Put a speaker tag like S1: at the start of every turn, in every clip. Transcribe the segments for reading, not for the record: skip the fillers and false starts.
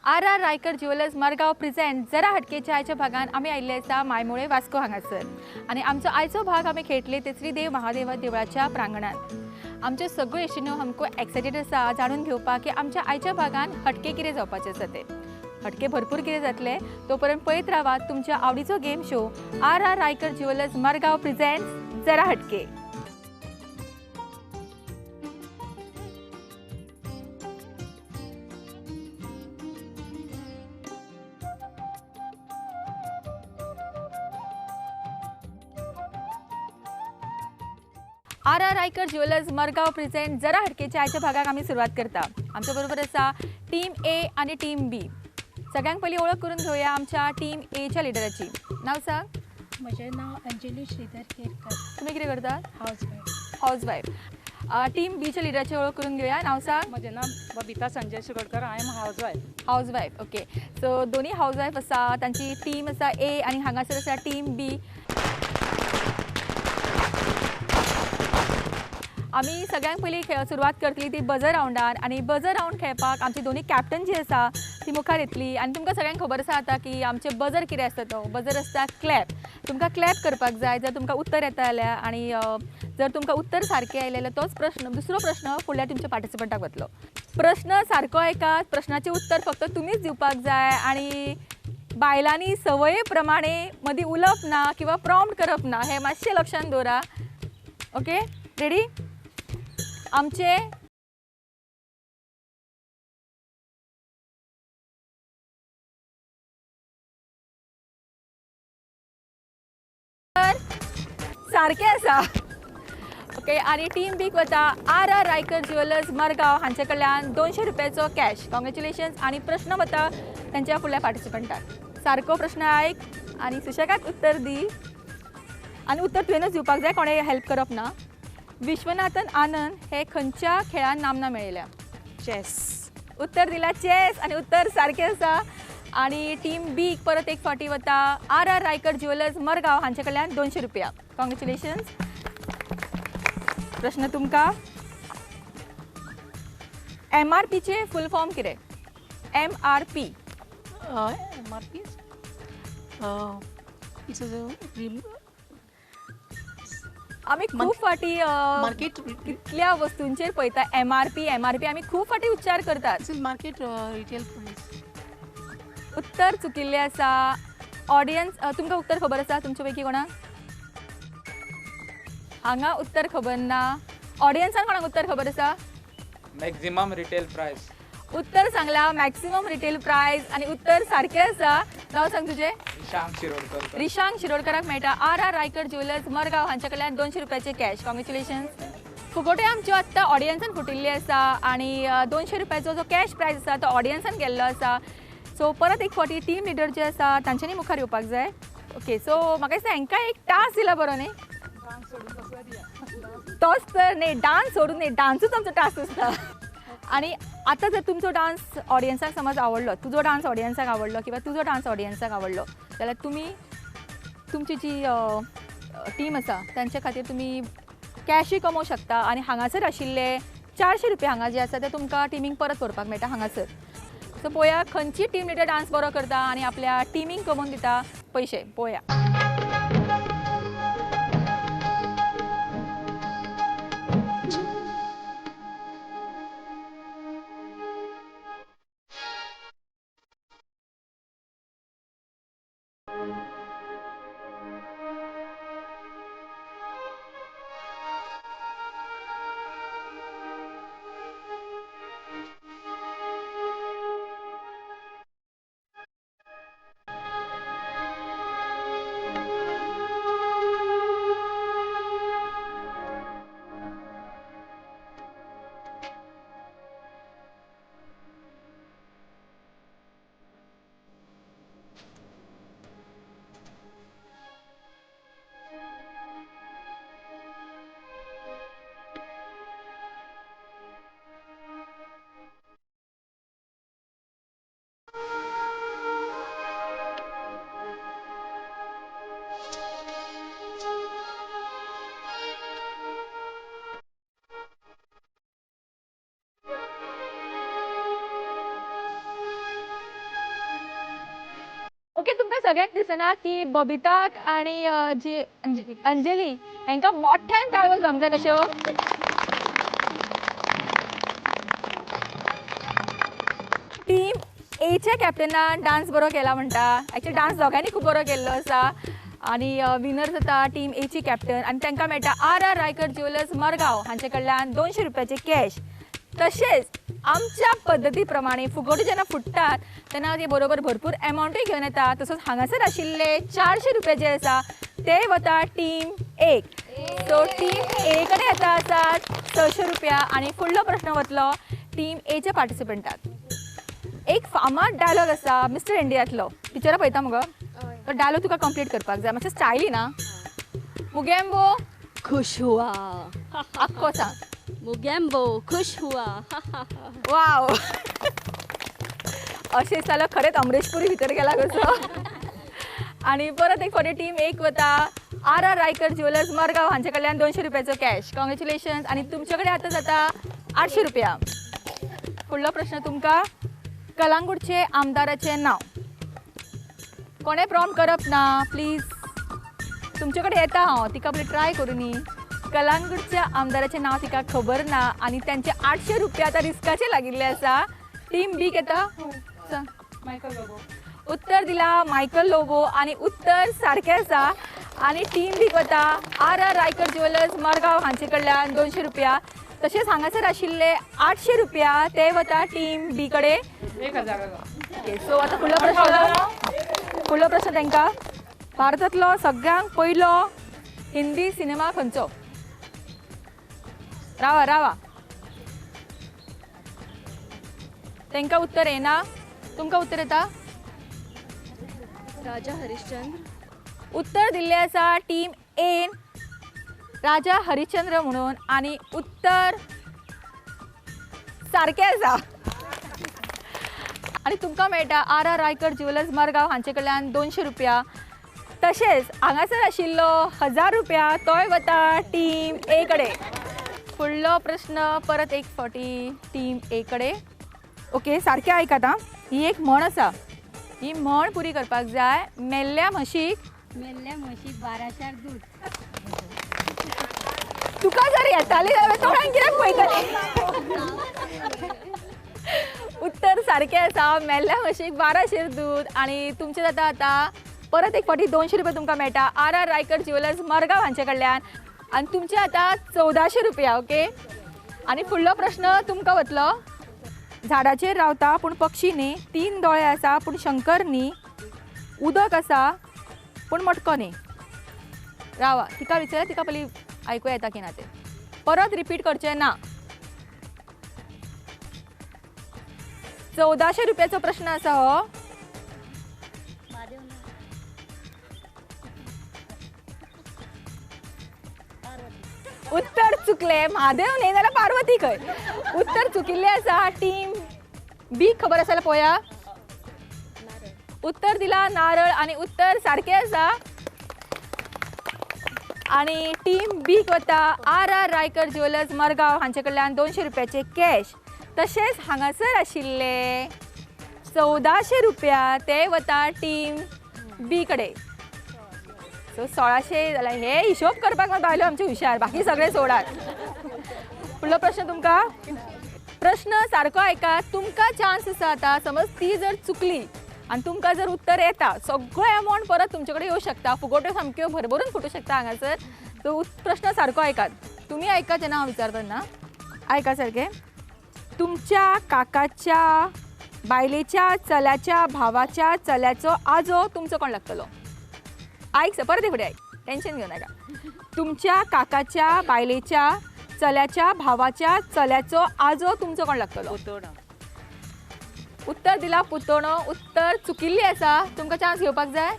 S1: R R Raikar jewellers Margao present जरा हटकेच्या आयच्या भागान आमी आयिल्ले आसा मायमोळे वास्को हांगासर आनी आमचो आयचो भाग आमी खेळटले तेचरी देव महादेवा देवळाच्या प्रांगणात। आमच्यो सगळ्यो यशिन्यो आमकां एक्सायटेड आसा जाणून घेवपाक की आमच्या आयच्या भागान हटके कितें जावपाचें आसा ते हटके भरपूर कितें जातले। तो पर्यंत पळयत रावात तुमच्या आवडीचो game show R R Raikar jewellers Margao presents Jara Hatke. R R Raikar jewellers Margao present जरा हटकेच्या आयच्या भागाक आमी सुरवात करता। आमच्या बरोबर आसा टीम ए आनी टीम बी। सगळ्यांक पयलीं ओळख करून घेवया आमच्या टीम एच्या लिडराची। नाव सांग।
S2: म्हजें नांव अंजली श्रीधर केरकर।
S1: तुमी कितें करता?
S2: हावजवायफ।
S1: हावजवायफ। टीम बीच्या लिडराची ओळख करून घेवया। नाव सांग।
S3: म्हजें नांव Babita Sanjay Shirodkar. I am housewife.
S1: Housewife, okay. So दोन्ही हावजवायफ आसा, तांची टीम आसा ए आनी हांगासर आसा टीम बी। आमी सगळ्यांक पयलीं सुरवात करतली ती बजर रावंडार आनी बजर रावंड खेळपाक आमची दोनी कॅप्टन जी आसा ती मुखार येतली आनी तुमकां सगळ्यांक खबर आसा आतां की आमचे बजर कितें आसता तो बजर आसता क्लॅप। तुमकां क्लॅप करपाक जाय जर तुमकां उत्तर येता जाल्यार आनी जर तुमकां उत्तर सारकें आयलें जाल्यार तोच प्रश्न दुसरो प्रश्न फुडल्या तुमच्या पार्टिसिपंटाक वतलो। प्रश्न सारको आयकात, प्रश्नाचें उत्तर फक्त तुमीच दिवपाक जाय आनी बायलांनी संवये प्रमाणे मदीं उलोवप ना किंवा प्रॉम्प्ट करप ना हें मातशें लक्षांत दवरा। Okay, ready? आमचे सारके आसा। ओके, आनी टीम बीक वता R R Raikar jewellers Margao हांचे कडल्यान 200 रुपयाचो कॅश। कॉंग्रेच्युलेशन्स। आनी प्रश्न वता तांच्या फुडल्या पार्टिसिपंटाक। सारको प्रश्न आयक आनी सुशेगाद उत्तर दी आनी उत्तर तुवेंनूच दिवपाक जाय, कोणें हेल्प करप ना। विश्वनाथन आनंद हे खंयच्या खेळान नामना मेळयल्या?
S3: चेस।
S1: उत्तर दिला चेस आनी उत्तर सारकें आसा। आनी टीम बीक परत एक फावटी वता R R Raikar jewellers Margao हांचे कडल्यान 200 रुपया। कॉंग्रेच्युलेशन्स। प्रश्न तुमकां, एम आर पीचे फूल फॉर्म कितें? M R P.
S2: M R P it's
S1: आमी खूब फावटी
S2: मार्केट
S1: कितल्या वस्तूंचेर पळयता M R P M R P आमी खूब फावटी उच्चार करतात।
S2: मार्केट रिटेल प्रायस।
S1: उत्तर चुकिल्लें आसा। ऑडियन्स तुमकां उत्तर खबर आसा तुमचे पैकी कोणाक? हांगा उत्तर खबर ना। ऑडियन्सान कोणाक उत्तर खबर आसा?
S4: Maximum retail price.
S1: उत्तर सांगला मॅक्सिमम रिटेल प्रायस आनी उत्तर सारकें आसा। नांव सांग तुजें?
S4: रिशांक शिरोडकर।
S1: रिशांक शिरोडकराक मेळटा R R Raikar jewellers Margao हांचे कडल्यान 200 रुपयाचे कॅश। कॉंग्रेच्युलेशन्स। फुगोटे आमच्यो आत्तां ऑडियन्सान फुटिल्ली आसा आनी 200 रुपयाचो जो कॅश प्रायस आसा तो ऑडियन्सान गेल्लो आसा। सो परत एक फावटी टीम लिडर जे आसा तांच्यांनी मुखार येवपाक जाय। ओके, सो म्हाका दिसता हांकां एक टास्क दिला बरो न्ही? तोच तर न्ही, डांस सोडून न्ही, डांसूच आमचो टास्क आसता। आनी आतां जर तुमचो डांस ऑडियन्साक समज आवडलो, तुजो डांस ऑडियन्साक आवडलो किंवा तुजो डांस ऑडियन्साक आवडलो जाल्यार तुमी तुमची जी टीम आसा तांचे खातीर तुमी कॅशूय कमोवंक शकता आनी हांगासर आशिल्ले 400 रुपया हांगा जे आसा ते तुमकां टिमींक परत व्हरपाक मेळटा हांगासर। सो पळोवया खंयची टीम लिडर डांस बरो करता आनी आपल्या टिमींक कमोवन दिता पयशे। पळोवया। सगळ्यांक दिसना की बबिताक आनी जी अंजली हांकां मोठ्यान टाळयो जावंक जाय अश्यो. टीम एच्या कॅप्टनान डान्स बरो केला म्हणटा. एक्चुअली डान्स दोगांनी खूब बरो केल्लो आसा आनी विनर जाता टीम एची कॅप्टन आनी तांकां मेळटा R R Raikar jewellers Margao हांचे कडल्यान 200 रुपयाचे कॅश. तशेंच आमच्या पद्दती प्रमाणे फुगोट्यो जेन्ना फुट्टात तेन्ना ते बरोबर भरपूर एमावंटूय घेवन येता. तसोच हांगासर आशिल्ले 400 रुपया जे आसा ते वता टीम एक. सो टीम ए कडेन येता आसा 600 रुपया आनी फुडलो प्रश्न वतलो टीम एच्या पार्टिसिपंटाक. एक फामाद डायलॉग आसा मिस्टर इंडियांतलो, पिक्चरां पळयता मुगो, तो डायलॉग तुका कंप्लीट करपाक जाय. मातशें स्टायली ना. मुगेम्बो
S5: खुश हुआ.
S1: आख्खो सांग.
S5: मुगेम्बो खुश हुआ.
S1: वाव, अशें जाल्यार खरेंच अमरेश पुरी भितर गेला कसो. आनी परत एक फावटी टीम एक वता R R Raikar jewellers Margao हांचे कडल्यान 200 रुपयाचो कॅश. कॉंग्रेच्युलेशन्स. आनी तुमचे कडेन आतां जाता 800 रुपया. फुडलो प्रश्न तुमकां, कलांगूटचे आमदाराचें नांव. कोणें प्रॉम्प्ट करप ना प्लीज. तुमचे कडेन येता हांव, तिका पयलीं ट्राय करुनी. कलांगूटच्या आमदाराचें नांव तिका खबर ना आनी तांचे 800 रुपया आतां रिस्काचे लागिल्ले आसा. टीम बीक येता.
S3: मायकल लोबो.
S1: उत्तर दिला मायकल लोबो आनी उत्तर सारकें आसा. आनी टीम बीक वता R R Raikar jewellers Margao हांचे कडल्यान 200 रुपया. तशेंच हांगासर आशिल्ले 800 रुपया ते वता टीम बी कडेन.
S3: 1000.
S1: ओके, सो आतां फुडलो प्रश्न तांकां, भारतांतलो सगळ्यांत पयलो हिंदी सिनेमा खंयचो? रावा रावा, तांकां उत्तर येना. तुमकां उत्तर येता?
S5: राजा हरिश्चंद्र.
S1: उत्तर दिल्लें आसा टीम एन राजा हरिश्चंद्र म्हणून आनी उत्तर सारकें आसा. आनी तुमकां मेळटा R R Raikar jewellers Margao हांचे कडल्यान 200 रुपया. तशेंच हांगासर आशिल्लो 1000 रुपया तोय वता टीम ए कडेन. फुडलो प्रश्न परत एक फावटी टीम ए कडेन. ओके, सारकें आयकात आं. ही एक म्हण आसा, ही म्हण पुरी करपाक जाय. मेल्ल्या म्हशीक,
S6: मेल्ल्या म्हशीक 12 दूध.
S1: तुका जर येताली जाल्यार तोंडान कित्याक पळयताली? उत्तर सारकें आसा, मेल्ल्या म्हशीक 12 शेर दूद. आनी तुमचें जाता आतां परत एक फावटी 200 रुपया तुमकां मेळटा R R Raikar jewellers Margao हांचे कडल्यान आनी तुमचें आतां 1400 रुपया. ओके, आनी फुडलो प्रश्न तुमकां वतलो. झाडाचेर रावता पूण पक्षी न्ही, 3 दोळे आसा पूण शंकर न्ही, उदक आसा पूण मटको न्ही. रावा, तिका विचार, तिका पयलीं आयकूं येता की ना तें. परत रिपीट करचें ना. 1400 रुपयाचो प्रश्न आसा हो. उत्तर चुकलें. म्हादेव न्ही जाल्यार पार्वती खंय. उत्तर चुकिल्लें आसा. टीम बी खबर आसा जाल्यार पळोवया. उत्तर दिला नारळ आनी उत्तर सारकें आसा. आनी टीम बीक वता R R Raikar jewellers Margao हांचे कडल्यान 200 रुपयाचे कॅश. तशेंच हांगासर आशिल्ले 1400 रुपया ते वता टीम बी कडेन. सो 1600 जाल्यार हे हिशोब करपाक मात बायलो आमचे हुशार, बाकी सगळे सोडात. फुडलो प्रश्न तुमकां, प्रश्न सारको आयकात. तुमकां चान्स आसा आतां, समज ती जर चुकली आनी तुमकां जर उत्तर येता, सगळो एमावंट परत तुमचे कडेन येवं शकता. फुगोट्यो सामक्यो भरभरून फुटूं शकता हांगासर. सो प्रश्न सारको आयकात. तुमी आयकात जेन्ना हांव विचारता तेन्ना आयका सारकें. तुमच्या काकाच्या बायलेच्या चल्याच्या भावाच्या चल्याचो आजो तुमचो कोण लागतलो? आयक, परत एक फुडें आयक, टेन्शन घेवं नाका. तुमच्या काकाच्या बायलेच्या चल्याच्या भावाच्या चल्याचो आजो तुमचो कोण लागतलो? उत्तर दिला पुतणो. उत्तर चुकिल्ली आसा. तुमकां चान्स घेवपाक जाय.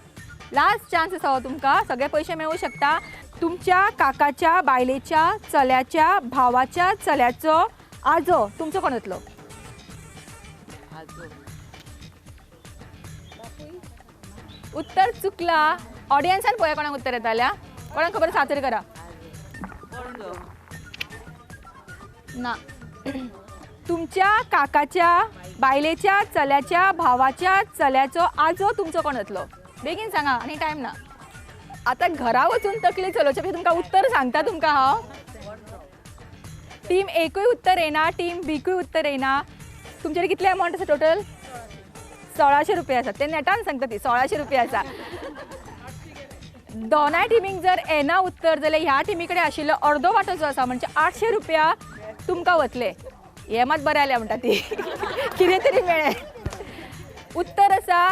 S1: लास्ट चान्स आसा हो तुमकां, सगळे पयशे मेळूं शकता. तुमच्या काकाच्या बायलेच्या चल्याच्या भावाच्या चल्याचो आजो तुमचो कोण जातलो? उत्तर चुकला. ऑडियन्सान पळोवया कोणाक उत्तर येता जाल्यार. कोणाक खबर सादर करा. ना. तुमच्या काकाच्या बायलेच्या चल्याच्या भावाच्या चल्याचो आजो तुमचो कोण जातलो? बेगीन सांगा आनी टायम ना. आतां घरा वचून तकली चलोवचे पयलीं तुमकां उत्तर सांगता तुमकां हांव. टीम एकूय उत्तर येना, टीम बीकूय उत्तर येना. तुमचेर कितले अमावंट आसा टोटल? 1600 रुपया आसा. ते नेटान सांगता ती 1600 रुपया आसा. दोनाय टिमींक जर येना उत्तर जाल्यार ह्या टिमी कडेन आशिल्लो अर्दो वांटो जो आसा म्हणजे 800 रुपया तुमकां वतले. हे मात बरें जालें म्हणटा ती, कितें तरी मेळ्ळें. उत्तर आसा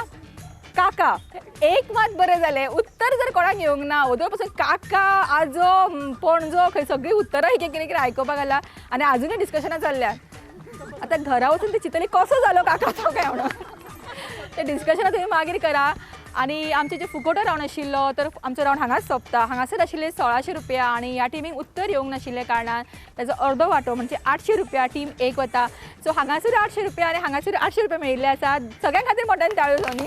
S1: काका. एक मात बरें जालें, उत्तर जर कोणाक येवंक ना वोदोळ पसून काका, आजो, पणजो खंय सगळीं उत्तरां एक कितें कितें आयकुपाक आयला आनी आजुनूय डिस्कशनां चल्ल्या. आतां घरा वचून ती चिंतली कसो जालो काका तो काय म्हणून. ते डिस्कशनां तुमी मागीर करा. आनी आमचे जे फुगोटो रावंड आशिल्लो तर आमचो रावंड हांगाच सोंपता. हांगासर आशिल्ले 1600 रुपया आनी ह्या टिमीक उत्तर येवंक नाशिल्ल्या कारणान ताजो अर्दो वांटो म्हणजे 800 रुपया टीम एक वता. सो हांगासर 800 रुपया आनी हांगासर 800 रुपया मेळिल्ले आसा. सगळ्यां खातीर मोट्यान ताळयो जावनी.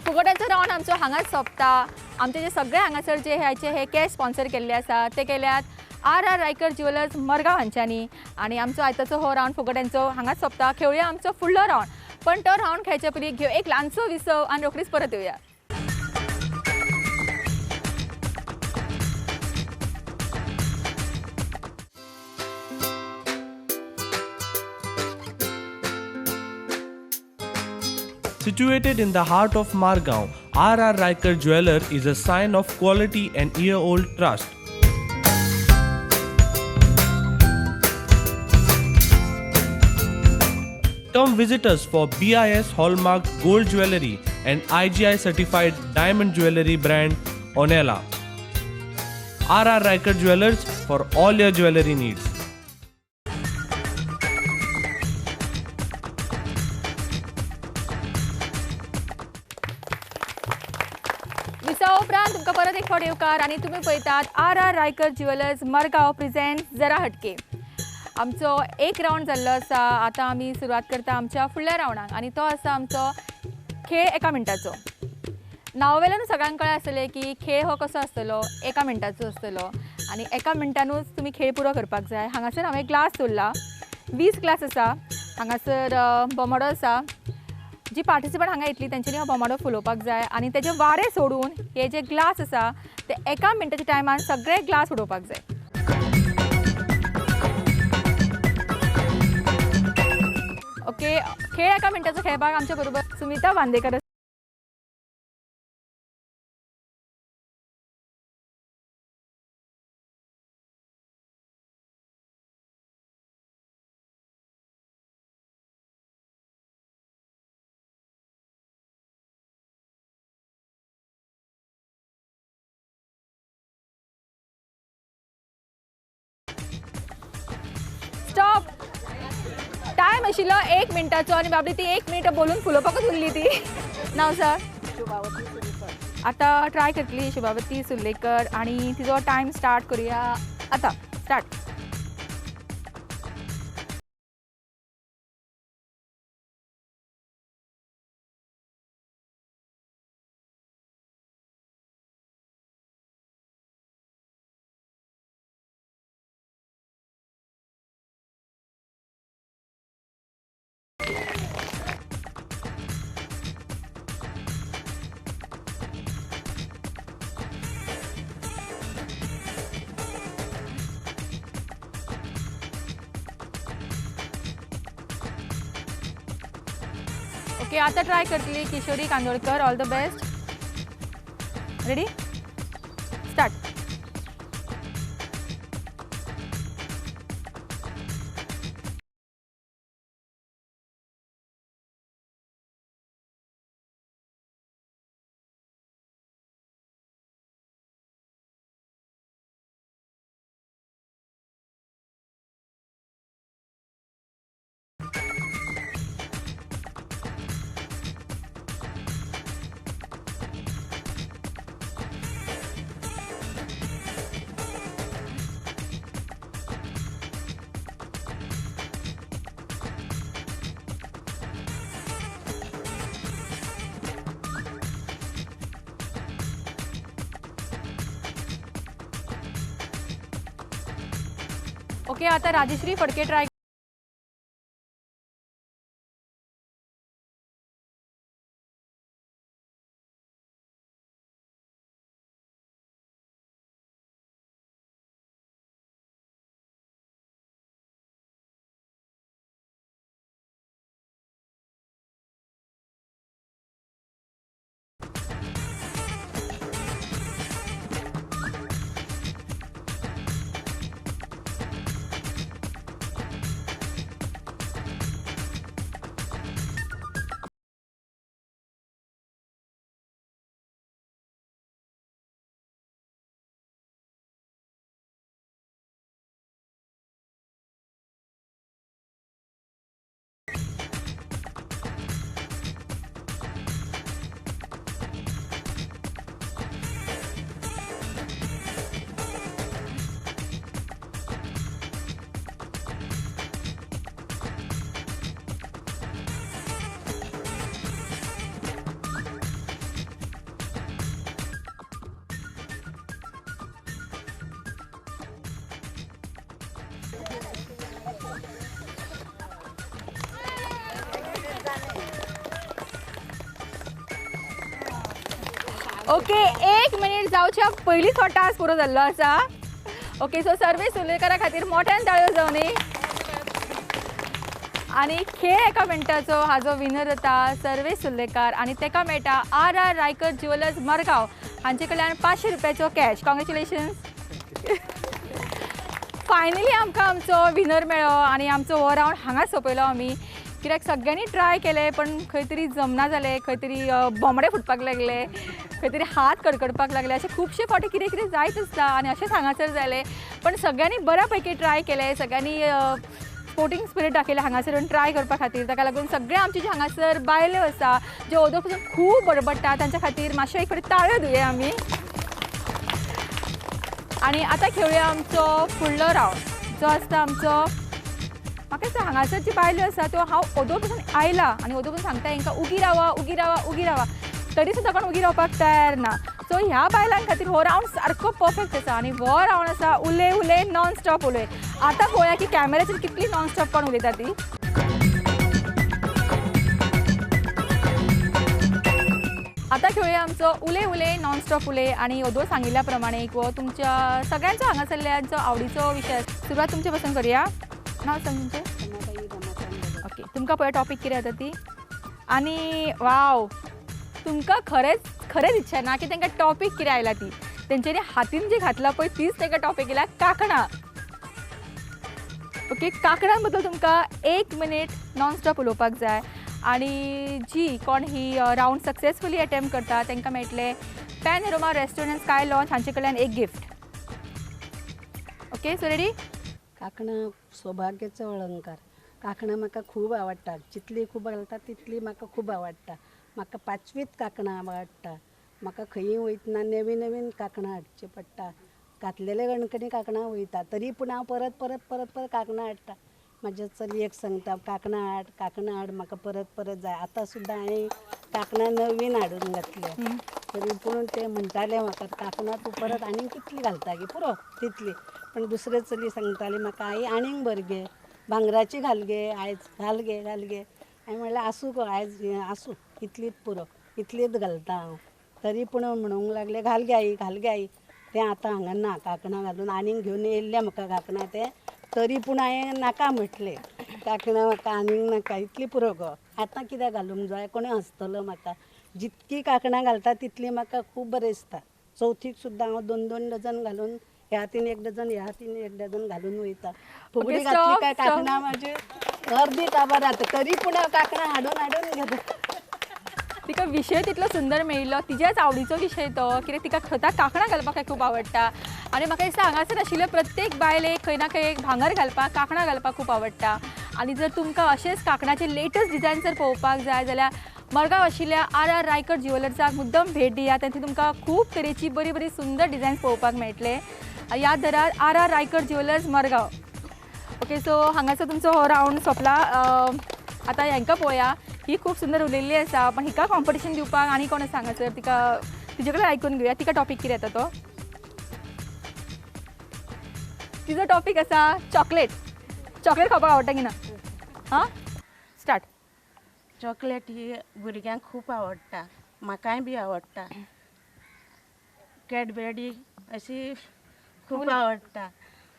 S1: फुगोट्याचो रावंड आमचो हांगाच सोंपता. आमचे जे सगळे हांगासर जे ह्याचे हे कॅश स्पॉन्सर केल्ले आसा ते केल्यात R R Raikar jewellers Margao हांच्यांनी. आनी आमचो आयताचो हो रावंड फुगोट्यांचो हांगाच सोंपता. खेळुया आमचो फुडलो रावंड, पण तो रावंड खेळचे पयलीं घेव एक ल्हानसो विसव आनी रोखडीच परत येवया.
S7: Situated in the heart of Margao, R.R. Raikar Jeweler is a sign of quality and year-old trust. Come visit us for BIS Hallmark Gold Jewelry and IGI Certified Diamond Jewelry brand Onela. R.R. Raikar Jewelers for all your jewelry needs.
S1: विसा उपरांत तुमकां परत एक फावट येवकार आनी तुमी पळयतात R R Raikar jewellers Margao present Jara Hatke. आमचो एक रावंड जाल्लो आसा. आतां आमी सुरवात करता आमच्या फुडल्या रावंडाक आनी तो आसा आमचो खेळ एका मिनटाचो. नांवा वेल्यान सगळ्यांक कळ्ळें आसतलें की खेळ हो कसो आसतलो, एका मिनटाचो आसतलो आनी एका मिनटानूच तुमी खेळ पुरो करपाक जाय. हांगासर हांवें ग्लास दवरला, 20 ग्लास आसा. हांगासर बोमाडो आसा. जी पार्टिसिपंट हांगा येतली तेंच्यांनी हो बोमाडो फुलोवपाक जाय आनी तेजे वारें सोडून हे जे ग्लास आसा ते एका मिनटाच्या टायमान सगळे ग्लास उडोवपाक जाय. ओके, खेळ एका मिनटाचो खेळपाक आमच्या बरोबर सुमिता बांदेकर. स्टॉप. टायम आशिल्लो 1 मिनटाचो आनी बाबडी ती 1 मिनट बोलून फुलोवपाकूच उरली ती. नाव सर आतां ट्राय करतली शुभावती सुर्लेकर आनी तिजो टायम स्टार्ट करुया आतां. स्टार्ट. ओके, आता ट्राय करतली Kishori Kandolkar. All the best. Ready, start. Okay, आता राजश्री फडके ट्राय ओके, एक मिनीट जावच्या पयलींच हो टास्क पुरो जाल्लो आसा. ओके, सो सर्वेश सुर्लेकरा खातीर मोठ्यान ताळयो जावनी. आनी खेळ एका मिनटाचो हाजो विनर जाता सर्वेश सुर्लेकार आनी तेका मेळटा R R Raikar jewellers Margao हांचे कडल्यान 500 रुपयाचो कॅश. कॉंग्रेच्युलेशन्स. फायनली आमकां आमचो विनर मेळ्ळो आनी आमचो हो रावंड हांगाच सोंपयलो आमी, कित्याक सगळ्यांनी ट्राय केलें पण खंय तरी जमना जालें, खंय तरी बोमडे फुटपाक लागले, खंय तरी हात कडकडपाक लागले, अशें खुबशे फावटी कितें कितें जायत आसता आनी अशेंच हांगासर जालें. पण सगळ्यांनी बऱ्या पैकी ट्राय केलें, सगळ्यांनी स्पोर्टींग स्पिरीट दाखयलें हांगासर येवन ट्राय करपा खातीर. ताका लागून सगळे आमचे जे हांगासर बायल्यो आसा ज्यो अदों पसून खूब बडबडटा तांच्या खातीर मातशें एक फावटी ताळयो दिवया आमी. आनी आतां खेळुया आमचो फुडलो रावंड जो आसता आमचो, म्हाका दिसता हांगासर जी बायल्यो आसा त्यो हांव अदों पसून आयला आनी अदों पसून सांगता हेंकां उगी रावा उगी रावा उगी रावा, तरी सुद्दां कोण उगी रावपाक तयार ना. सो ह्या बायलां खातीर हो रावंड सारको परफेक्ट आसा आनी हो रावंड आसा उलय उलय नॉन स्टॉप उलय. आतां पळोवया की कॅमेराचेर कितली नॉन स्टॉप कोण उलयता ती. आतां खेळुया आमचो उलय उलय नॉन स्टॉप उलय. आनी अदों सांगिल्ल्या प्रमाणे हो तुमच्या सगळ्यांचो हांगासरल्यांचो आवडीचो विशय. सुरवात तुमचे पसून करुया. नांव सांग तुमचें. ओके, तुमकां पळय टॉपीक कितें जाता ती. आनी वाव, तुमकां खरेंच खरेंच इच्छा ना की तांकां टॉपीक कितें आयला ती. तेंच्यांनी हातीन जी घातला पळय तीच तांकां टॉपीक येयला, कांकणां. ओके, कांकणां बद्दल तुमकां 1 मिनीट नॉन स्टॉप उलोवपाक जाय आनी जी कोण ही रावंड सक्सेसफुली अटेम्प्ट करता तांकां मेळटलें पॅनोरमा रेस्टॉरंट स्काय लॉन्च हांचे कडल्यान एक गिफ्ट. Okay, so ready.
S8: कांकणां सौभाग्याचो अलंकार. कांकणां म्हाका खूब आवडटा, जितली खूब घालता तितली म्हाका खूब आवडटा. म्हाका पांचवीच कांकणां आवडटा. म्हाका खंयी वयतना नवीन नवीन कांकणां हाडची पडटा. घातलेले कणकणी कांकणां वयता तरी पूण हांव परत परत परत परत कांकणां हाडटा. म्हाज्या चलयेक सांगता कांकणां हाड कांकणां हाड, म्हाका परत परत जाय. आतां सुद्दां हांवें कांकणां नवीन हाडून घातल्या तरी पूण ते म्हणटाले म्हाका कांकणां तूं परत आनीक कितली घालता गे, पुरो तितली. पण दुसरे चली सांगताली म्हाका आई आनीक बरी गे, भांगराची घाल गे आयज, घाल गे घाल गे. हांवें म्हणलें आसूं गो आयज आसूं, इतलीच पुरो, इतलीच घालता हांव. तरी पूण म्हणूंक लागले घाल गे आई घाल गे आई. तें आतां हांगा ना कांकणां घालून आनीक घेवन येयल्लें म्हाका कांकणां तें, तरी पूण हांवें नाका म्हटलें कांकणां म्हाका आनीक नाका, इतली पुरो गो. आतां कित्याक घालूंक जाय, कोणूय हांसतलो म्हाका. जितकी कांकणां घालता तितली म्हाका खूब बरें दिसता. चवथीक सुद्दां हांव 2 2 डजन घालून, ह्या हातीन 1 डजन ह्या हातीन 1 डजन घालून वयता. फुगडी घातली काय कांकणां म्हाजी अर्दी काबार जाता, तरी पूण हांव कांकणां हाडून हाडून घेता.
S1: तिका विशय तितलो सुंदर मेळिल्लो, तिज्याच आवडीचो विशय तो, कित्याक तिका स्वता कांकणां घालपाक खूब आवडटा. आनी म्हाका दिसता हांगासर आशिल्ले प्रत्येक बायलेक खंय ना खंय एक भांगर घालपाक कांकणां घालपाक खूब आवडटा. आनी जर तुमकां अशेंच कांकणाचे लेटस्ट डिजायन जर पळोवपाक जाय जाल्यार मडगांव आशिल्ल्या आर आर रायकर ज्युवेलर्साक मुद्दम भेट दिया. थंय तुमकां खूब तरेची बरी बरी सुंदर डिजायन्स पळोवपाक मेळटले. याद धरात, R R Raikar jewellers Margao. Okay, so हांगासर तुमचो हो रावंड सोंपला. आतां हेंकां पळोवया, ही खूब सुंदर उलयल्ली आसा पण हिका कॉम्पिटिशन दिवपाक आनी कोण आसा हांगासर, तिका तिजे कडेन आयकून घेवया. तिका टॉपीक कितें येता तो. तिजो टॉपीक आसा चॉकलेट. चॉकलेट खावपाक आवडटा की ना? हां, स्टार्ट.
S9: चॉकलेट ही भुरग्यांक खूब आवडटा, म्हाकाय बी आवडटा. कॅडबेरी अशी खूब आवडटा,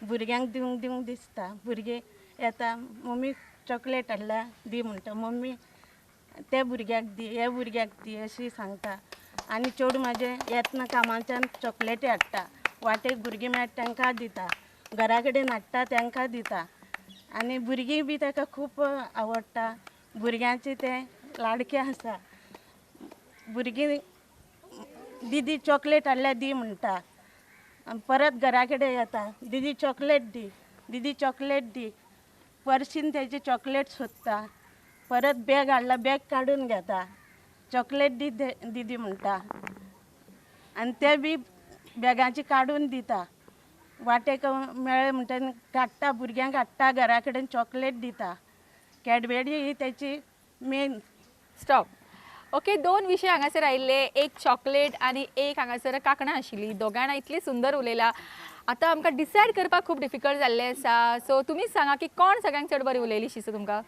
S9: भुरग्यांक दिवंक दिवंक दिसता. भुरगीं येता, मम्मी चॉकलेट हाडल्या दी म्हणटा, मम्मी त्या भुरग्याक दी ह्या भुरग्याक दी अशी सांगता. आनी चेडूं म्हाजें येतना कामाच्यान चॉकलेटी हाडटा, वाटेक भुरगीं मेळटा तांकां दिता, घरा कडेन हाडटा तांकां दिता. आनी भुरगीं बी ताका खूब आवडटा, भुरग्यांचे तें लाडकें आसा. भुरगीं दिदी चॉकलेट हाडल्या दी म्हणटा, परत घरा कडेन येता, दिदी चॉकलेट दी दिदी चॉकलेट दी. पर्सीन तेजे चॉकलेट सोदता, परत बॅग हाडला बॅग काडून घेता, चॉकलेट दी दिदी म्हणटा. आनी ते बी बॅगाची काडून दिता. वाटेक मेळ्ळे म्हणटा काडटा, भुरग्यांक हाडटा, घरा कडेन चॉकलेट दिता. कॅडबेरी ही तेची मेन.
S1: स्टॉप. ओके, 2 विशय हांगासर आयिल्ले, एक चॉकलेट आनी एक हांगासर कांकणां आशिल्ली. दोगांय इतली सुंदर उलयला. आतां आमकां डिसायड करपाक खूब डिफिकल्ट जाल्लें आसा. सो तुमीच सांगा की कोण सगळ्यांक चड बरी उलयली शी तुमकां?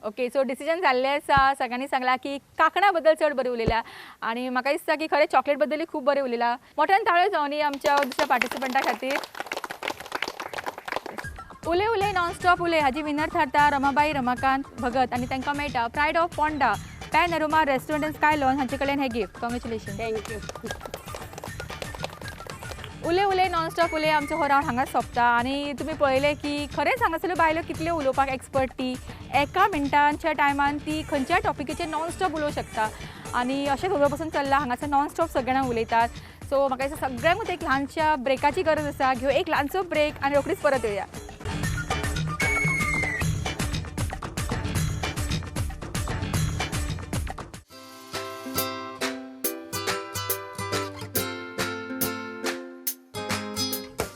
S1: ओके, सो डिसिजन जाल्लें आसा. सगळ्यांनी सांगलां की कांकणा बद्दल चड बरें उलयल्या आनी म्हाका दिसता की खरें चॉकलेट बद्दलूय खूब बरें उलयला. मोठ्यान ताळयो जावनी आमच्या दुसऱ्या पार्टिसिपंटा खातीर. उले उले नॉनस्टॉप उले हाजी विनर थारता रमाबाई रमाकांत भगत आनी तांकां मेळटा pride of Ponda Panorama restaurant and sky lounge हांचे कडल्यान हें गिफ्ट. कॉंग्रेच्युलेशन.
S8: Thank you.
S1: उले उले नॉनस्टॉप उले आमचो हो रावंड हांगाच सोंपता आनी तुमी पळयलें की खरेंच हांगासरल्यो बायलो कितल्यो उलोवपाक एक्सपर्ट, ती एका मिनटांच्या टायमान ती खंयच्याय टॉपिकेचेर नॉनस्टॉप उलोवंक शकता आनी अशेंच उलोवप पसून चल्लां हांगासर नॉनस्टॉप सगळ्यां उलयतात. सो म्हाका दिसता सगळ्यांकूच एक ल्हानशा ब्रेकाची गरज आसा. घेवया एक ल्हानसो ब्रेक आनी रोखडीच परत येवया.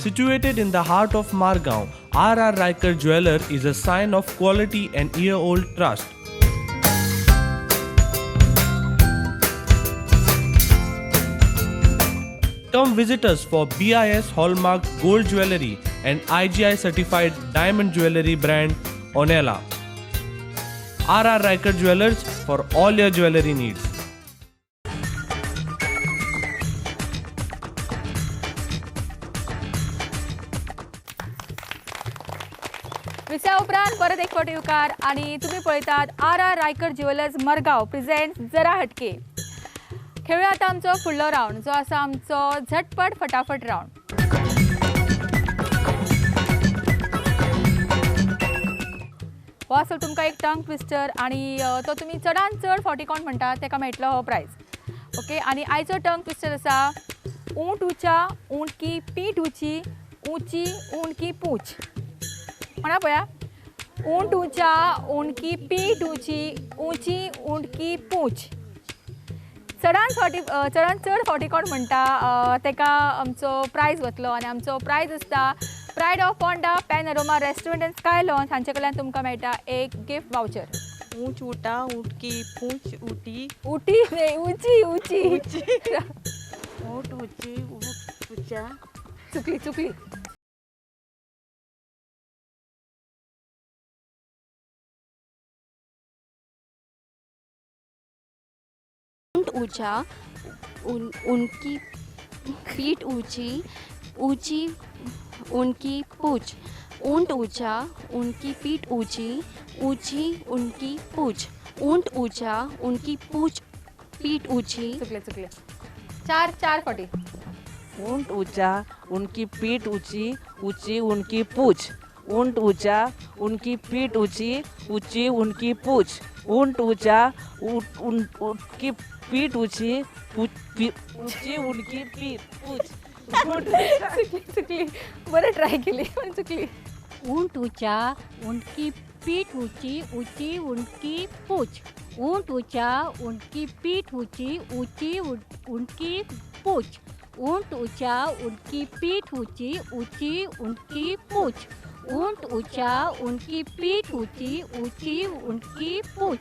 S7: Situated in the heart of Margao, R.R. Raikar Jeweller is a sign of quality and year-old trust. Come visit us for BIS Hallmark Gold Jewellery and IGI Certified Diamond Jewellery brand Onela. R.R. Raikar Jewellers for all your jewellery needs.
S1: विसया उपरांत परत एक फावट येवकार आनी तुमी पळयतात R R Raikar jewellers Margao present जरा हटके. खेळूया आतां आमचो फुडलो रावंड जो आसा आमचो झटपट फटाफट रावंड. हो आसा तुमकां एक टंग ट्विस्टर आनी तो तुमी चडान चड फावटी कोण म्हणटा ताका मेळटलो हो प्रायज. ओके, आनी आयचो टंग ट्विस्टर आसा ऊंट ऊंचा ऊंट की पीठ ऊंची ऊंची ऊंट की पूंछ. म्हणा पळया, ऊंट ऊंचा ऊंट की पीठ ऊंची ऊंची ऊंट की पूंछ. चडान चड फावटी कोण म्हणटा ताका आमचो प्रायज वतलो आनी आमचो प्रायज आसता pride of Ponda Panorama restaurant and sky lounge हांचे कडल्यान तुमकां मेळटा एक गिफ्ट वावचर.
S10: ऊंच ऊटा ऊंट की पूंछ ऊटी
S1: ऊटी न्ही ऊंची ऊंची
S9: ऊंट ऊंची ऊंट ऊंचा.
S1: चुकली चुकली.
S5: ऊंट ऊंचा उनकी पीठ ऊंची ऊंची उनकी पूंछ. ऊंट ऊंचा उनकी पीठ ऊंची ऊंची उनकी पूंछ. ऊंट ऊंचा उनकी पूंछ पीठ ऊंची.
S1: चुकले चुकले. चार चार फावटी.
S11: ऊंट ऊंचा उनकी पीठ ऊंची ऊंची उनकी पूंछ. ऊंट ऊंचा उनकी पीठ ऊंची ऊंची उनकी पूंछ. ऊंट ऊंचा उनकी पीठ ऊंची ऊंची उनकी पीठ पूंछ.
S1: चुकली चुकली. बरं ट्राय केली पण चुकली.
S6: ऊंट ऊंचा उनकी पीठ ऊंची ऊंची उनकी पूंछ. ऊंट ऊंचा उनकी पीठ ऊंची ऊंची उनकी पूंछ. ऊंट ऊंचा उनकी पीठ ऊंची ऊंची उनकी पूंछ. ऊंट ऊंचा उनकी पीठ ऊंची ऊंची उनकी पूंछ.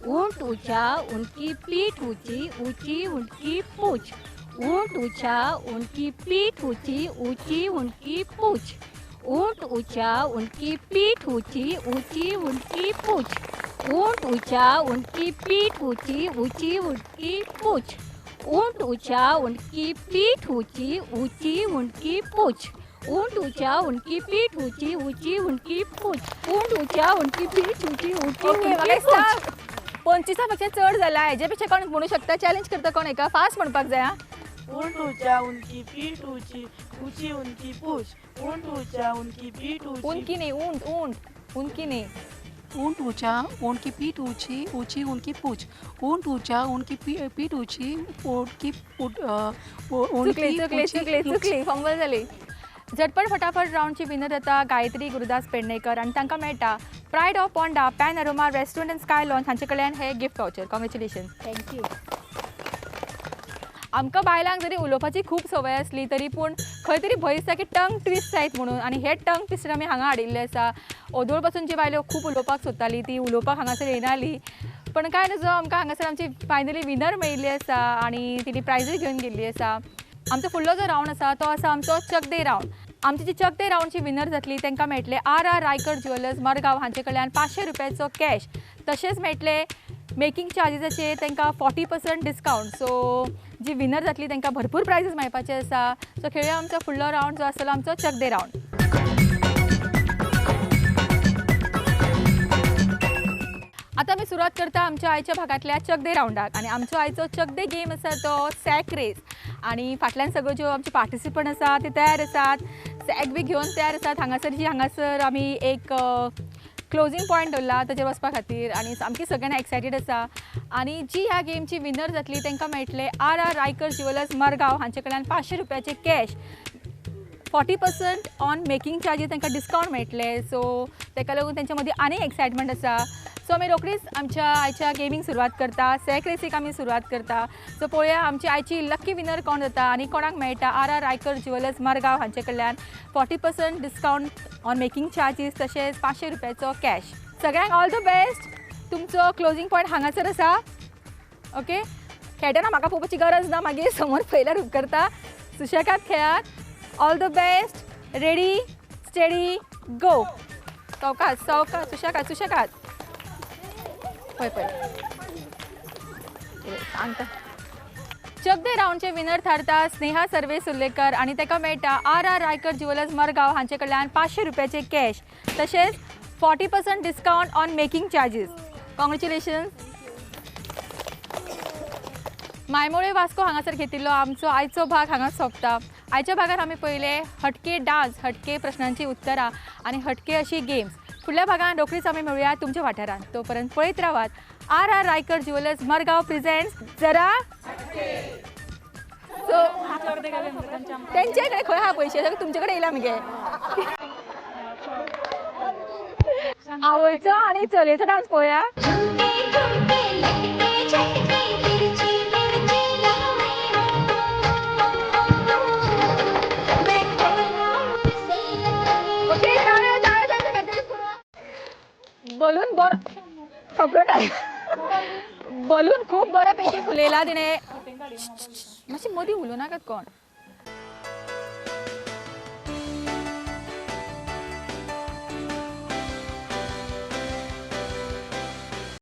S6: ऊंट ऊंचा उनकी पीठ ऊंची ऊंची उनकी पूंछ. ऊंट ऊंचा उनकी पीठ ऊंची ऊंची उनकी पूंछ. ऊंट ऊंचा उनकी पीठ ऊंची ऊंची उनकी पूंछ. ऊंट ऊंचा उनकी पीठ ऊंची ऊंची उनकी पूंछ. ऊंट ऊंचा उनकी पीठ ऊंची ऊंची उनकी पूंछ. ऊंट ऊंचा उनकी पीठ ऊंची ऊंची उनकी पूंछ. ऊंट ऊंचा उनकी पीठ ऊंची ऊंची उनकी पूंछ.
S1: 25 पेक्षा चड जाला हेजे पेक्षा कोण म्हणू शकता? चॅलेंज करता कोण एका फास्ट म्हणपाक जाय.
S10: ऊंट ऊंचा उनकी पीठ ऊंची ऊंची उनकी पूंछ. ऊंट ऊंचा उनकी पीठ ऊंची
S1: उनकी नहीं ऊंट ऊंट उनकी नहीं.
S2: ऊंट ऊंचा उनकी पीठ ऊंची ऊंची उनकी पूंछ. ऊंट ऊंचा उनकी पीठ ऊंची उनकी
S1: चुकली चुकली चुकली चुकली फंबल जाली. झटपट फटाफट रावंडची विनर जाता गायत्री गुरुदास पेडणेकर आनी तांकां मेळटा pride of Ponda Panorama restaurant and sky lounge हांचे कडल्यान हे gift voucher. Congratulation.
S6: Thank you.
S1: आमकां बायलांक जरी उलोवपाची खूब संवय आसली तरी पूण खंय तरी भंय दिसता की टंग ट्विस्ट जायत म्हणून आनी हे टंग ट्विस्टर आमी हांगा हाडिल्ले आसा. ओदोळ पासून जी बायलो खूब उलोवपाक सोदताली ती उलोवपाक हांगासर येयनाली, पण कांय नजो आमकां हांगासर आमची फायनली विनर मेळिल्ली आसा आनी तिणी प्रायजूय घेवन गेल्ली आसा. आमचो फुडलो जो रावंड आसा तो आसा आमचो चक दे रावंड. आमची जी चक दे रावंडची विनर जातली तांकां मेळटले R R Raikar jewellers Margao हांचे कडल्यान 500 रुपयाचो कॅश. तशेंच मेळटले मेकिंग चार्जीसाचेर तांकां 40% डिस्कावंट. सो जी विनर जातली तांकां भरपूर प्रायजीस मेळपाचे आसा. सो खेळया आमचो फुडलो रावंड जो आसतलो आमचो चकदे रावंड. आतां आमी सुरवात करता आमच्या आयच्या भागांतल्या चकदे रावंडाक आनी आमचो आयचो चकदे गेम आसा तो सॅक रेस. आनी फाटल्यान सगळ्यो ज्यो आमचे पार्टिसिपंट आसा ते तयार आसात, सॅक बी घेवन तयार आसात. हांगासर जी हांगासर आमी एक क्लोजींग पॉयंट दवरला ताचेर वचपा खातीर आनी सामकी सगळ्यांना एक्सायटेड आसा. आनी जी ह्या गेमची विनर जातली तांकां मेळटले R R Raikar jewellers Margao हांचे कडल्यान 500 रुपयाचे कॅश, 40% ऑन मेकिंग चार्जीस तांकां डिस्कावंट मेळटले. सो ताका लागून तांच्या मदीं आनी एक्सायटमेंट आसा. सो आमी रोखडीच आमच्या आयच्या गेमींग सुरवात करता, सॅक रेसीक आमी सुरवात करता. सो पळोवया आमची आयची लकी विनर कोण जाता आनी कोणाक मेळटा R R Raikar jewellers Margao हांचे कडल्यान 40% डिस्कावंट ऑन मेकिंग चार्जीस तशेंच 500 रुपयाचो कॅश. सगळ्यांक ऑल the best. तुमचो क्लोजींग पॉयंट हांगासर आसा. ओके, खेळटना म्हाका पळोवपाची गरज ना, मागीर समोर पयल्यार उपकरता. सुशेगाद खेळात. All the best. Ready steady go. सावकाश सावकाश, सुशेगाद सुशेगाद. पळय पळय सांगता. चकदे रावंडचे विनर थारता स्नेहा सर्वे सुर्लेकर आनी ताका मेळटा R R Raikar jewellers Margao हांचे कडल्यान 500 रुपयाचे कॅश तशेंच 40% discount on making charges. Congratulations. Maimollem Vasco हांगासर घेतिल्लो आमचो आयचो भाग हांगा सोंपता. आयच्या भागार आमी पळयले हटके डान्स, हटके प्रश्नांची उत्तरां आनी हटके अशी गेम्स. फुडल्या भागान रोखडीच आमी मेळुया तुमच्या वाठारांत. तोपर्यंत पळयत रावात R R Raikar jewellers Margao presents जरा. सो तेंचे कडेन खंय आहा पयशे, सगळे तुमचे कडेन येयला मगे. आवयचो आनी चलयेचो डान्स पळोवया. बलून बरो बलून खूब बऱ्या पैकी फुलयला तिणें. मातशें मदीं उलोवं नाकात कोण.